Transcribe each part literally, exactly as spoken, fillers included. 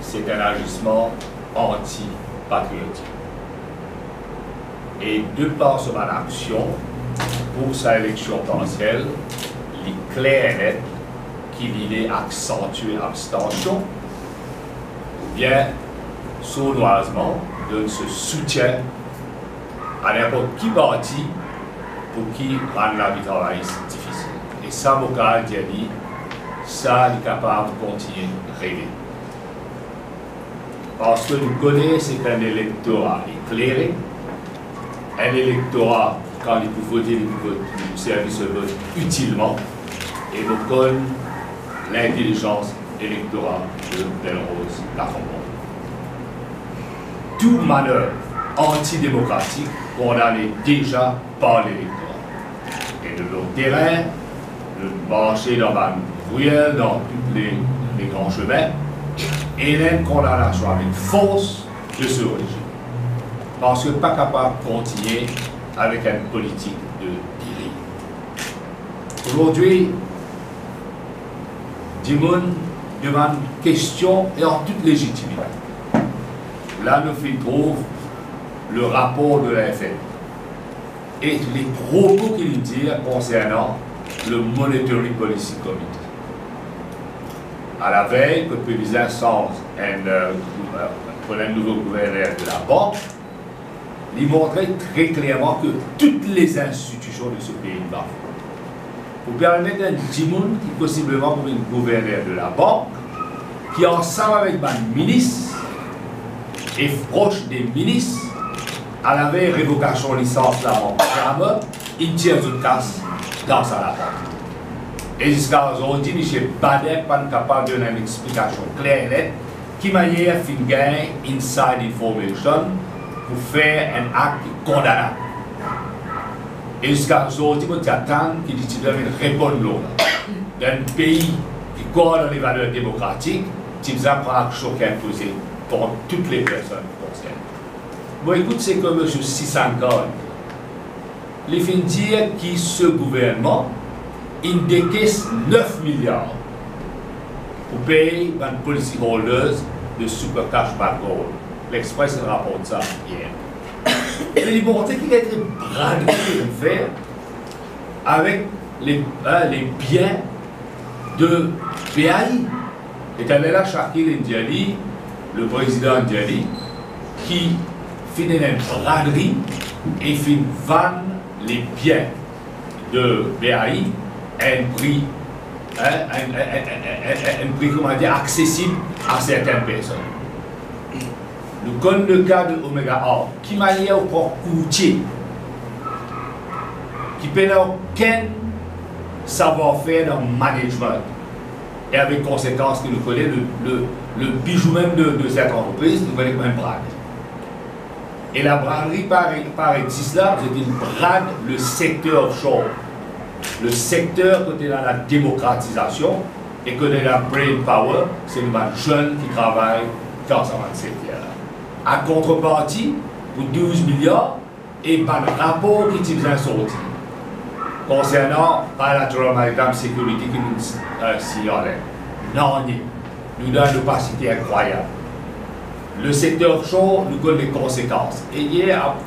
C'est un agissement antipatriotique. E de par so bann aksion pou sa eleksion partiel, li kler net ki li le aksantie abstansion, oubien sournwazman donn so soutien a ninport ki parti pou ki rann lavi travayis difisil. E sa, mo kapav dir li, sa li kapav kontign reve. Parski nou kone se enn elektora eklere, enn elektora, kan li pou vote, li pou vote, li pou servi so vot itilman, e nou konn lintelizans elektoral de Belle Rose Lafontaine. Tou manev antidemokratik kondane deza par elektora. E nou lor terin, nou marse dan bann riyel, dan tou le, le gran semin, e enn kondanasion avek fors de so rezim. Parski pa kapav kontign avek enn politik de deriv. Azordi, dimoun demann kestion e an tout lezitimite. La, nou finn trouv le rapor de la F M I e le propo ki li dir konsernan le Monetary Policy Committee. A lavey, kot pe bizin sanz enn, euh, pou enn nouvo gouverner de labank, li montre tre klerman ki tou lezinstitision de se pei inn bafoue. Pou permet enn dimoun ki posibleman pou vinn gouverner de labank, ki ansam avek bann minis e pros de minis, a lavey revokasion lisans labank, inn tir zot kas dan sa labank. E ziska azordi, misie Bader pa'nn kapav donn enn explikasion kler e net ki manier finn gagn inside information pou fer enn akt ki kondanab. E ziska zordi, mo ti atann ki li ti bizin vinn reponn lor la. Dan enn pei ki krwar dan levaler demokratik, ti bizin pran aksion ki inpoze par tou lepersonn konserne. Bon, ekout seki misie Sishankar, li finn dir ki so gouvernman inn dekes nef miliar pou pey bann policy holders de Super Cash Backhaul. L'Express raport sa yer. E li montre ki kantite bradri ki finn fer avek le, eh, le bien de B A I. E taler la, Shakil inn dir li, le prezidan inn dir li, ki finn ena enn bradri e finn vann le bien de B A I a enn pri, eh, enn, enn, enn pri, kouma dir, aksesib a sertin personn. Nou konn le ka de Omega Art. Ki manier ou pran kourtie ki pena okenn savwar-fer dan management, e avek konsekans ki nou kone, le, le, le bizou mem de, de set antrepriz, nou kone kouma enn bradri. E labradri par, par exis la, zot inn brad le sekter offshore, le sekter kot ena la demokratizasion e kot ena brain power, se nou bann zenn ki travay dan sa bann sekter la. A kontreparti, pou douz miliar, e bann rapor ki ti bizin sorti konsernan Bilateral Maritime Security ki nou, eh, signe ale. Nanye. Nou dan enn opasite inkrwayab. Le sekter offshore, nou konn le konsekans. E yer, ap-,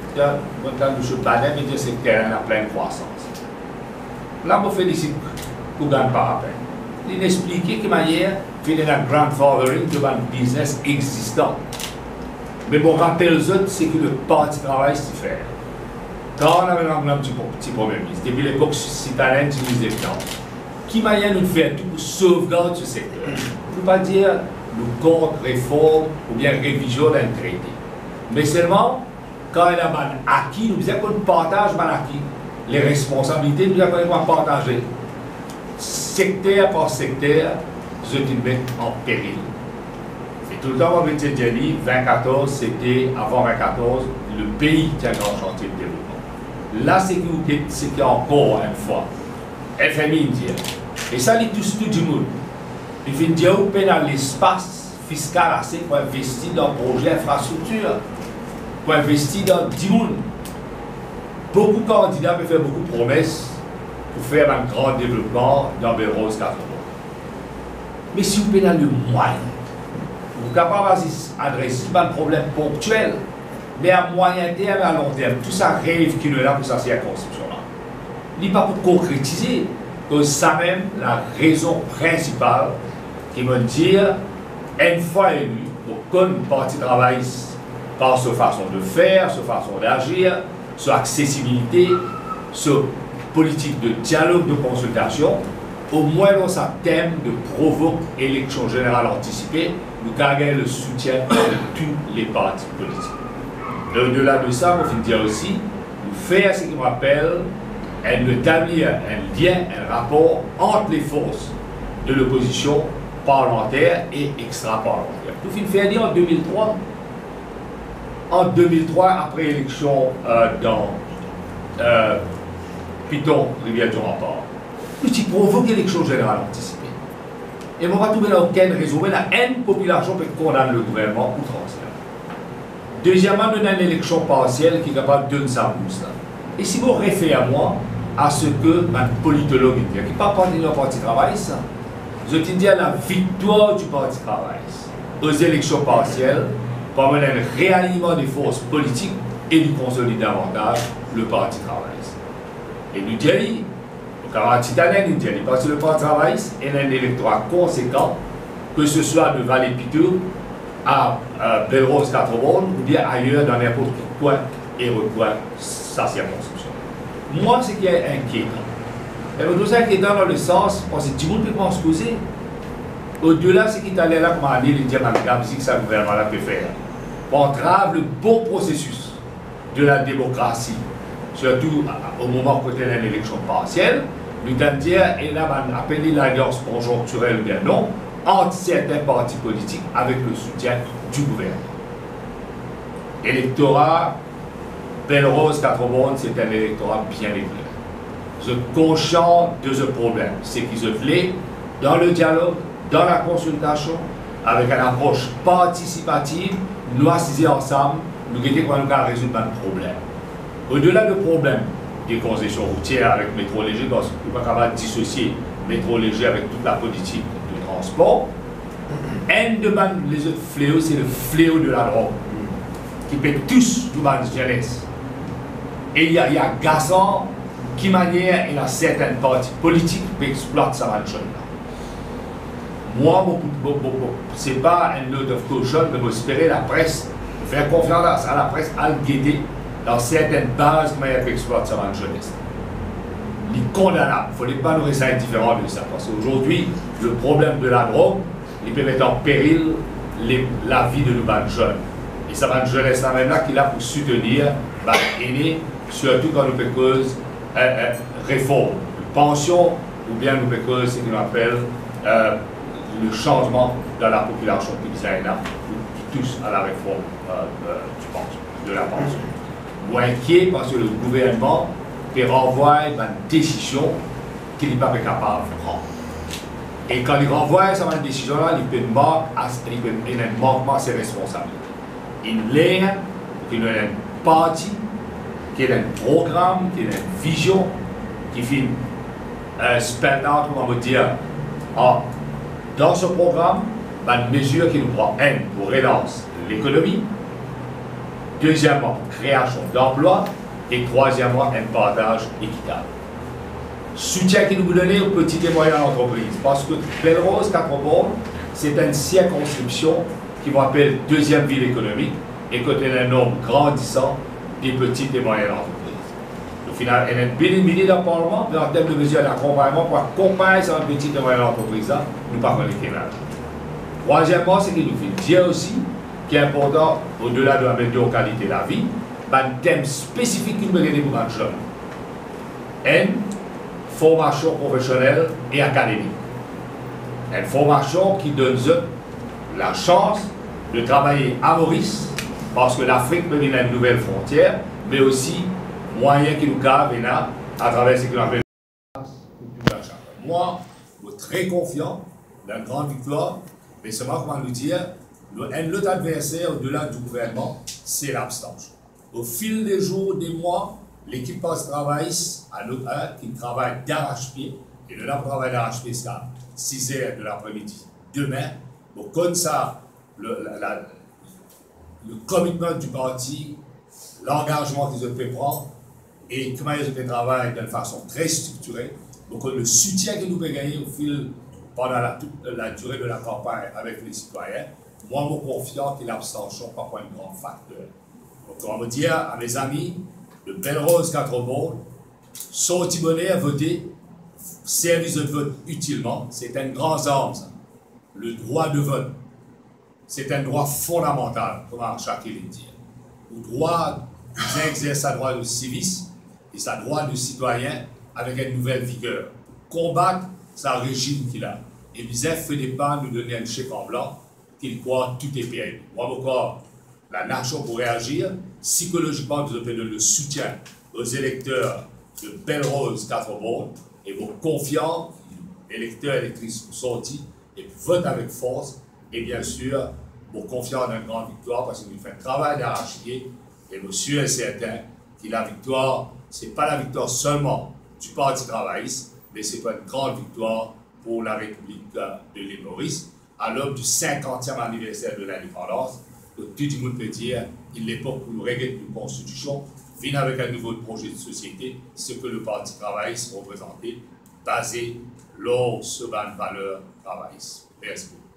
mo tann misie Bader, me dir sekter la ena plin krwasans. La, mo felisit Kugan Parapen. Li explike ki manier finn ena grandfathering de bann biznes existan. Me mo rapel zot seki le Parti Travayis ti fer. Kan nou ena enn ti, ti premie minis, depi lepok Sitanen ti minis definans, ki manier nou fer tou pou sovgard so sekter. Pou pa dir nou kont reform oubien revizion dan enn trete. Me selman, kan ena bann aki, nou bizin konn partaz bann aki. Le responsabilite, nou bizin konn partaze. Sekter par sekter, zot inn met an peril. E toultan, mo pe dir li, vin katorz, sete, avan vin katorz, lepei ti enn gran santie de devlopman. La, seki ou get, seki ankor enn fwa, F M I inn dir, e sa, li tous tou dimoun. Li finn dir ou pena lespas fiskal ase pou investi dan proze infrastriktir, pou investi dan dimoun. Boukou kandida pe fer boukou promes pou fer bann gran devlopman dan Belle Rose Lafontaine. Me si ou pena lemwayin, Nou kapav zis adres bann problem ponktiel, me a mwayin term, a lon term, tou sa rev ki nou ena pou sa sirkonskripsion la, li pa pou konkretize, koz samem larezon prinsipal ki mo dir, enn fwa eli, mo konn Parti Travayis par so fason de fer, so fason dazir, so aksesibilite, so politik de dialog, de konsiltasion, omwin lor sa tem de provok eleksion zeneral antisipe, nou kapav gagn le soutien de tou le parti politik. E odela de sa, mo finn dir osi, nou fer seki mo apel enn, nou etablir enn lien, enn rapor ant le fors de lopozision parlmanter e extraparlmanter. Nou finn fer li an de mil trwa. An de mil trwa, apre eleksion, euh, dan, euh, Piton, Rivière du Rempart, nou ti provok eleksion zeneral antisipe. E mo pa trouv ena okenn rezon, ena enn popilasion pe kondann le gouvernman outrans. Dezieman, nou ena enn eleksion parsiel ki kapav donn sa bous la. E si mo refer mwa a seki bann politolog inn dir, ki pa apartenn a Parti Travayis sa, zot inn dir laviktwar di Parti Travayis o zeleksion parsiel pou amenn enn realiyman de fors politik e li konsolid davantaz le Parti Travayis. E nou dir li, nou kamarad Titanen, nou dir li, parski le Parti Travayis ena enn elektora konsekan, ke se swa de Vale Pitou a, euh, Belle Rose, Quatre Bornes, oubien ayer dan ninport ki kwin e rekwin sa sirkonskripsion. Mwa, seki inkietan, e mo trouv sa inkietan dan le sans, parski dimoun pe koumans koze. Odela seki taler la kouma ale, li dir bann gabzik sa gouvernman la pe fer pou antrav le bon prosesis de la demokrasi, sirtou a, a, o moman kot ena enn eleksion parsiel, nou tann dir ena bann, apel li lalians konzonktirel oubien non, ant sertin parti politik avek le soutien di gouvernman. Elektora Belle Rose, Quatre Bornes, se enn elektora bien ekler. Zot konsian de zot problem, seki zot le, dan le dialog, dan lakonsiltasion, avek enn apros partisipativ, nou asize ansam, nou gete kouma nou kapav rezoud bann problem. Odela de problem de konzesion routier avek metro leger, parski ou pa kapav disosie metro leger avek tou lapolitik de transpor, enn de bann lezot fleo, se le fleo de ladrog ki pe tous nou bann zenes. E li, li agasan ki manier ena sertin parti politik pe explwat sa bann zot la. Mwa, mo, mo, mo, mo, se pa enn note of caution, me mo espere lapres, mo fer konfians a, a lapres, al gete dan sertin baz ki manier pe explwat sa bann zenes. Li kondanab, fode pa nou res indiferan de sa, parski azordi, le problem de ladrog, li pe met an peril le, lavi de nou bann zenn. E sa bann zenes la mem la ki la pou soutenir bann ene, sirtou kan nou pe koz, eh, eh, reform, pansion, oubien nou pe koz seki nou apel, eh, le sanzman dan lapopilasion ki bizin ena, ki tous a lareform, eh, eh, di pansion, de lapansion. Mo inkiet parski le gouvernman pe ranvway bann desizion ki li pa pe kapav pran. E kan li ranvway sa bann desizion la, li pe mark as-, li pe ena enn mankman a se responsabilite. Inn ler pou ki nou ena enn parti, ki ena enn program, ki ena enn vizion, ki finn, eh, spell out, kouma mo dir, an, dan so program, bann mezir ki nou pran, enn, pou relans lekonomi, dezieman, kreasion danplwa, e trwazieman, enn partaz ekitab. Soutien ki nou pou done o peti e mwayin lantrepriz, parski Belle Rose, Quatre Bornes, se enn sirkonskripsion ki mo apel deziem vil ekonomik, e kot ena enn nonb grandisan de peti e mwayin lantrepriz. Nou finn ena enn bel mini dan parlman, me an term de mezir dakonpagneman pou akonpagn sa bann peti e mwayin lantrepriz la, nou pa konn lekel la. Trwazieman, seki nou finn dir osi, ki inportan, odela de amenn kalite lavi, bann tem spesifik ki nou pe gete pou bann zenn. Enn, formasion profesionel e akademik. Enn formasion ki donn zot lasans de travay a Moris, parski Lafrik pe vinn enn nouvel frontier, me osi mwayin ki nou kapav ena atraver seki nou apel. Mwa, mo tre konfian dan enn gran viktwar, me selman, kouma nou dir, nou enn lot adverser odela di gouvernman, se labstansion. O fil de zour, de mwa, lekip Parti Travayis, a nou, eh, ki travay darachpie, e nou ena pou travay darachpie ziska siz er de lapremidi demin. Mo konn sa, le, la, la, le commitment du parti, langazman ki zot pe pran e kouma zot pe travay dan enn fason tre striktire. Donk, le soutien ki nou pe gagne au fil, pandan la, tout la dire de la kanpagn avek le sitwayin, mwa, mo konfian ki labstansion pa pou enn gran fakter. Donk, mo dir a mes amis de Belle Rose Quatre Bornes, sorti boner, vote, servi zot vot itilman, se enn gran zarm sa. Le droit de vote, se enn drwa fondamantal, kouma Shakil inn dir. Ou drwa bizin exers sa drwa de sivis e sa drwa de sitwayin avek enn nouvel viger. Konbat sa rezim ki la. E bizin fode pa nou donn enn chek an blan ki krwar tou est permis. Mwa, mo krwar lanasion pou reazir, sikolozikman, nou pe donn le soutien aux électeurs de Belle Rose Quatre Bornes, e mo konfian, elekter, elektris pou sorti e pou vot avek fors, e biensir, mo konfian dan enn gran viktwar, parski nou fer enn travay d'arrache-pied, e mo sir e sertin ki laviktwar, se pa laviktwar selman du Parti Travayis, me se pou enn gran viktwar pou la République de l'île Maurice, à l'aube du cinquantième anniversaire de l'indépendance, kot tou dimoun pe dir, il est lepok pou nou reget nou konstitision, vinn avek enn nouvo proze de sosiete, seki le Parti Travayis reprezante, baze lor so bann valer travayis. Mersi boukou.